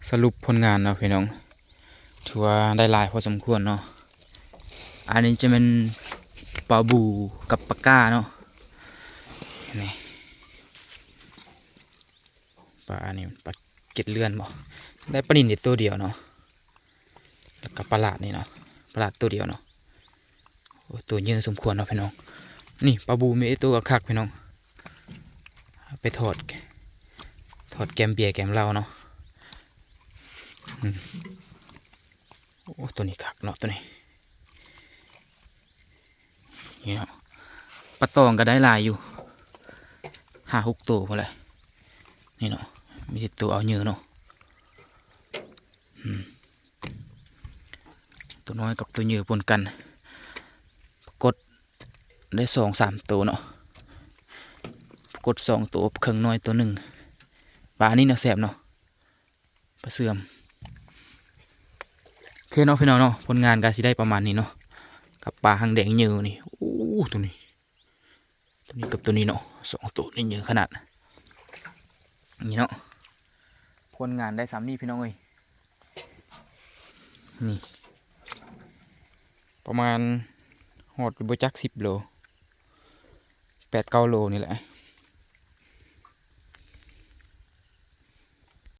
ສະຫຼຸບຜົນງານເນາະພີ່ນ້ອງ ຖືວ່າໄດ້ຫຼາຍພໍສົມຄວນເນາະ. ອັນນີ້ຈະແມ່ນປາບູກັບປາກ້າເນາະ ນີ້ ປາອັນນີ້ປາເກັດເລືອນບໍ ໄດ້ປານິນຢູ່ໂຕດຽວເນາະ ແລ້ວກໍປາຫຼາດນີ້ເນາະ ປາຫຼາດໂຕດຽວເນາະ. ໂອ້ ໂຕໃຫຍ່ສົມຄວນເນາະພີ່ນ້ອງ. ນີ້ປາບູມີໄອ້ໂຕຄັກໆ ພີ່ນ້ອງ ໄປທອດ ທອດແກມເບຍແກມເຫຼົ້າເນາະ. ອືມ ໂອ້ ໂຕນີ້ຄັກເນາະ ໂຕນີ້ ນີ້ເນາະ. ປາຕອງກໍໄດ້ຫຼາຍຢູ່ ຫ້າຫົກໂຕພຸ້ນແຫຼະ ນີ້ເນາະ. ມີແຕ່ໂຕເອົາເຫຍື່ອເນາະ ອືມ ໂຕນ້ອຍກັບໂຕໃຫຍ່ປົນກັນ. ປາກົດໄດ້ສອງສາມໂຕເນາະ ປາກົດສອງໂຕ ປາເຄິ່ງນ້ອຍໂຕໜຶ່ງ. ປານີ້ນະແຊບເນາະ ປາເຊື່ອມ. ໂອເຄເນາະພີ່ນ້ອງເນາະ ຜົນງານກໍຊິໄດ້ປະມານນີ້ເນາະ ກັບປາຫາງແດງເຫຍື່ອນີ້. ໂອ້ ໂຕນີ້ ໂຕນີ້ກັບໂຕນີ້ເນາະ ສອງໂຕນີ້ເຫຍື່ອຂະໜາດ ນີ້ເນາະ. ຜົນງານໄດ້ສ່ຳນີ້ພີ່ນ້ອງເອີຍ ນີ້ ປະມານຮອດຢູ່ບໍ່ຈັກສິບໂລ ແປດເກົ້າໂລນີ້ແຫຼະ.